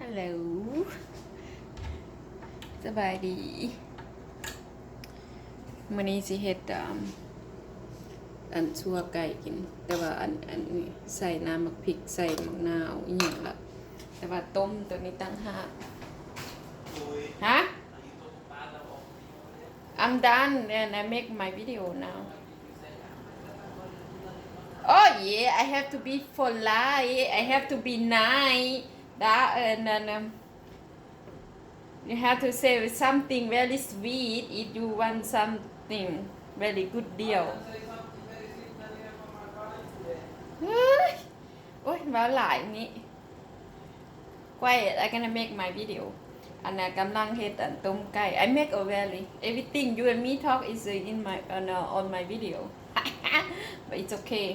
Hello ສະບາຍດີ. ມື້ນີ້ຊິເຮັດ ອາ ອັນຊົ່ວໄກ່ກິນ ແຕ່ວ່າອັນ ອັນນີ້ໃສ່ນ້ຳໝາກພິກ ໃສ່ໝາກນາວອີ່ຫຍັງລະ ແຕ່ວ່າຕົ້ມໂຕນີ້ຕ່າງຫາກ. ຮະ? I'm done and I make my video now. Oh yeah, I have to be polite, I have to be nice. That, uh, no, no. You have to say something very sweet if you want something very good deal. ເຮີ້ຍ ໂອ້ຍ ເວົ້າຫຼາຍນີ້. Quiet, I gonna make my video. ອັນນ່າກຳລັງເຮັດອັນຕົ້ມໄກ່. I make already. Everything you and me talk is in my, on, on my video. But it's okay.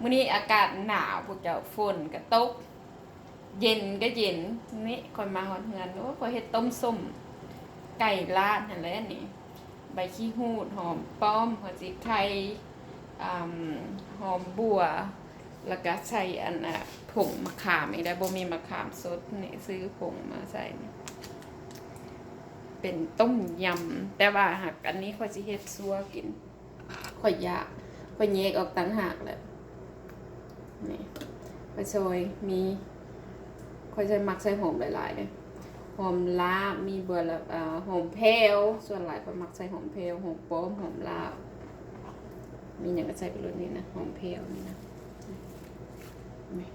ມື້ນີ້ອາກາດໜາວ ພວກເຈົ້າ, ຝົນກະຕົກ ເຢັນກະເຢັນ. ນີ້ຂ້ອຍມາຮອດເຮືອນ ໂອ້ ຂ້ອຍເຮັດຕົ້ມສົ້ມໄກ່ລາດຫັ້ນແຫຼະນີ້. ໃບຂີ້ຫູດ, ຫອມປ້ອມ, ຫົວສີໄຄ, ອາ ຫອມບົ່ວ ແລ້ວກະໃສ່ອັນ ອາ ຜົງມະຂາມອີກແລ້ວ. ບໍ່ມີມະຂາມສົດນີ້ ຊື້ຜົງມາໃສ່ນີ້. ເປັນຕົ້ມຍຳ ແຕ່ວ່າຫາກອັນນີ້ຂ້ອຍຊິເຮັດຊົ່ວກິນ. ຂ້ອຍຢາກ ຂ້ອຍແຍກອອກຕ່າງຫາກແຫຼະ. ນີ້ ຂ້ອຍຊອຍ ມີ ຂ້ອຍໃສ່ ມັກໃສ່ຫອມຫຼາຍໆເດ້ ຫອມລາບ ມີບົວລະ ເອີ ຫອມແຜ່ວ. ສ່ວນຫຼາຍຂ້ອຍມັກໃສ່ຫອມແຜ່ວ ຫອມປ້ອມ ຫອມລາບ ມີຫຍັງກະໃສ່ໄປໂລດ. ນີ້ນະ ຫອມແຜ່ວນີ້ນະ ນີ້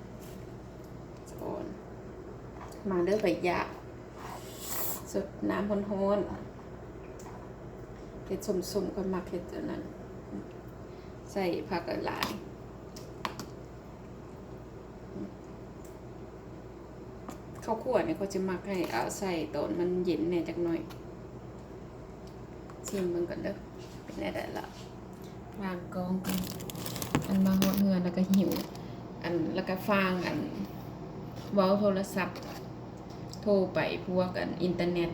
ສະອອນ. ມາເດີ ຂ້ອຍຢາກ ສົດນ້ຳຮ້ອນໆ ເຮັດສົ້ມໆ ຂ້ອຍມັກເຮັດອັນນັ້ນ ໃສ່ຜັກຫຼາຍໆ. ເຂົ້າຂົ້ວນີ້ຂ້ອຍຈະມັກໃຫ້ເອົາໃສ່ຕອນມັນເຢັນແດ່ຈັກໜ້ອຍ. ຊີມເບິ່ງກ່ອນເດີ ເປັນແນວໃດລະ. ວາງກ້ອງກ່ອນ ອັນມາຮອດເຮືອນແລ້ວກະຫິວ ອັນ ແລ້ວກະຟັງ ອັນ ເວົ້າໂທລະສັບ ໂທໄປພວກ ອັນ ອິນເຕີເນັດ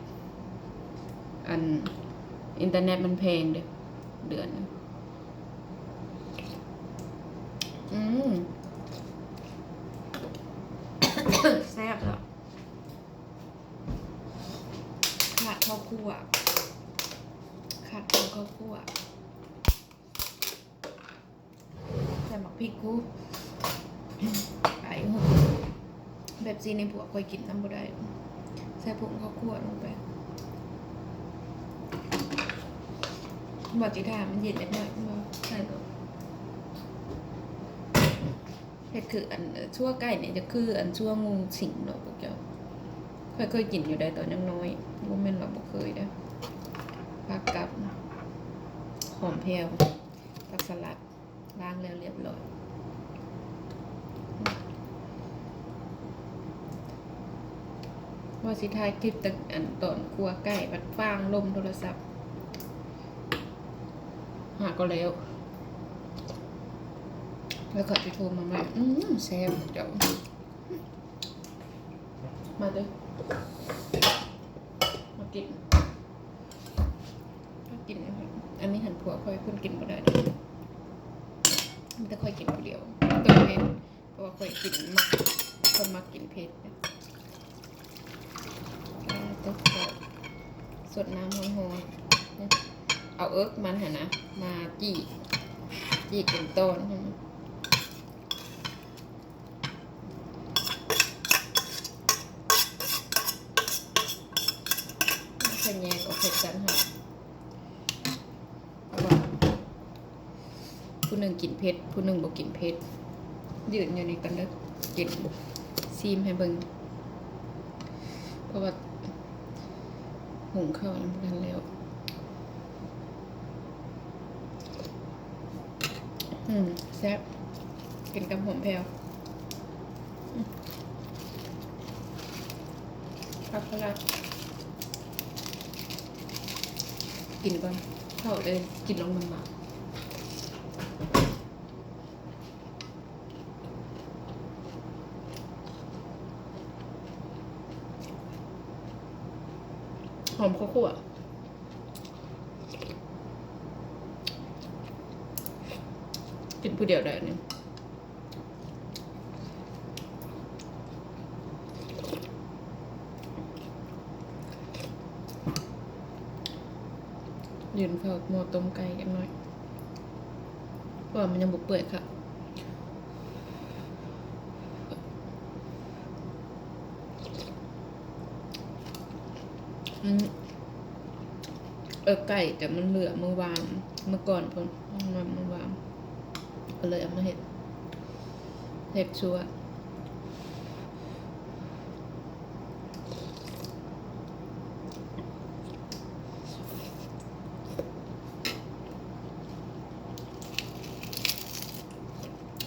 ອັນ ອິນເຕີເນັດມັນແພງເດ້ ເດືອນໜຶ່ງ. ອືມ ແຊບລະ. ຂາດເຂົ້າຂົ້ວ ຂາດເຂົ້າຂົ້ວ. ໃສ່ໝາກພິກກູ ໄປ. ແບບຊີ້ນີ້ພວກຂ້ອຍກິນນຳບໍ່ໄດ້ ໃສ່ຜົງເຂົ້າຂົ້ວລົງໄປ. ບໍ່ ຊິຖ້າມັນເຢັນຈັກໜ້ອຍ ບໍ່ ໃສ່ໂລດ. ເຮັດຄືອັນ ເອີ ຊົ່ວໄກ່ນີ້ຈະຄືອັນຊົ່ວງູສິງເນາະພວກເຈົ້າ. ຂ້ອຍເຄີຍກິນຢູ່ໃດຕອນຍັງນ້ອຍ ບໍ່ແມ່ນວ່າບໍ່ເຄີຍເດ້. ຜັກກັບ ຫອມແຜ່ວ ຜັກສະຫຼັດ ລ້າງແລ້ວລຽບຮ້ອຍ. ວ່າຊິຖ່າຍຄລິບແຕ່ອັນຕອນຂົ້ວໄກ່ ບັດຟາງລົມໂທລະສັບ ຫາກໍແລ້ວ ແລ້ວຂ້ອຍຊິໂທມາໃໝ່. ອືມ ແຊບເຈົ້າ. ມາເດີ ມາກິນ ມາກິນ. ອັນນີ້ຫັ້ນ ຜົວຂ້ອຍເພິ່ນກິນບໍ່ໄດ້ເດ້ ມີແຕ່ຂ້ອຍກິນຜູ້ດຽວ ຕ້ອງເປັນ ເພາະວ່າຂ້ອຍກິນມັກ ຂ້ອຍມັກກິນເຜັດ. ອ່າ ຕົກເຂົ້າ ສົດນ້ຳຮ້ອນໆ ເອົາເອິກມັນຫັ້ນນະ ມາຈີ້ ຈີ້ເປັນຕອນຫັ້ນ. ເພິ່ນແຍກອອກເປັນຊັ້ນຫັ້ນ ເພາະວ່າຜູ້ໜຶ່ງກິນເຜັດ ຜູ້ໜຶ່ງບໍ່ກິນເຜັດ. ຢືນຢູ່ນີ້ກ່ອນເດີ ກິນ ຊີມໃຫ້ເບິ່ງ ເພາະວ່າ ຫຸງເຂົ້າຍັງບໍ່ທັນແລ້ວ. ອືມ ແຊບ ກິນກັບຫອມແຜ່ວ. ອືມ ຜັກສະຫຼັດ ກິນກ່ອນ ເຂົ້າເລີຍ ກິນລົງນ້ຳໝາກ. ຫອມເຂົ້າຂົ້ວ ກິນຜູ້ດຽວໄດ້ອັນນີ້. ຢືນເຝົ້າໝໍ້ຕົ້ມໄກ່ຈັກໜ້ອຍ ເພາະວ່າມັນຍັງບໍ່ເປື່ອຍຄັກ. ອືມ ເອີ ໄກ່ກະມັນເຫຼືອມື້ວານ ມື້ກ່ອນພຸ້ນ ມາມື້ວານ ກະເລີຍເອົາມາເຮັດ ເຮັດຊົ່ວ.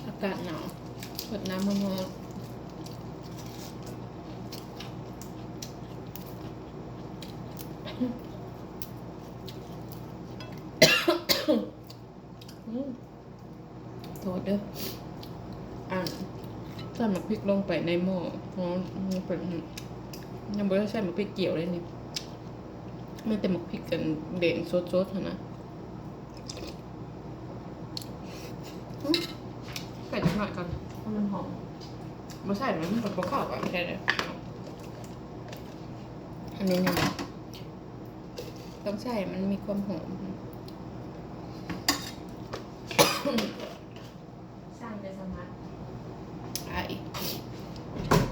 ອາກາດໜາວ ເປີດນ້ຳຮ້ອນໆ. ໂທດເດີ ອັນ ໃສ່ໝາກພິກລົງໄປໃນໝໍ້ ເພາະມັນເປັນ ຍັງບໍ່ໄດ້ໃສ່ໝາກພິກຈຽວເລີຍນີ້ ມີແຕ່ໝາກພິກອັນແດງສົດໆຫັ້ນນະ. ອືມ ໃສ່ຈັກໜ້ອຍກ່ອນ ໃຫ້ມັນຫອມ ບໍ່ໃສ່ແລ້ວມັນກະບໍ່ເຂົ້າກັນແທ້ເດ້. ອັນນີ້ຍັງ ຕ້ອງໃສ່ໃຫ້ມັນມີຄວາມຫອມ ສ້າງແຕ່ສະໝັກ ໄປ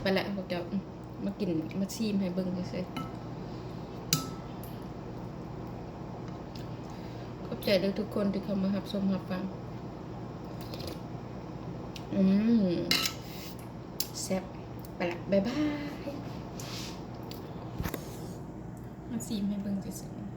ໄປແລ້ວພວກເຈົ້າ ອືມ ມາກິນ ມາຊີມໃຫ້ເບິ່ງຊື່ໆ. ຂອບໃຈເດີທຸກຄົນທີ່ເຂົ້າມາຮັບຊົມຮັບຟັງ. ອືມ ແຊບ ໄປລະ ບາຍບາຍ. ມາຊີມໃຫ້ເບິ່ງຊື່ໆ.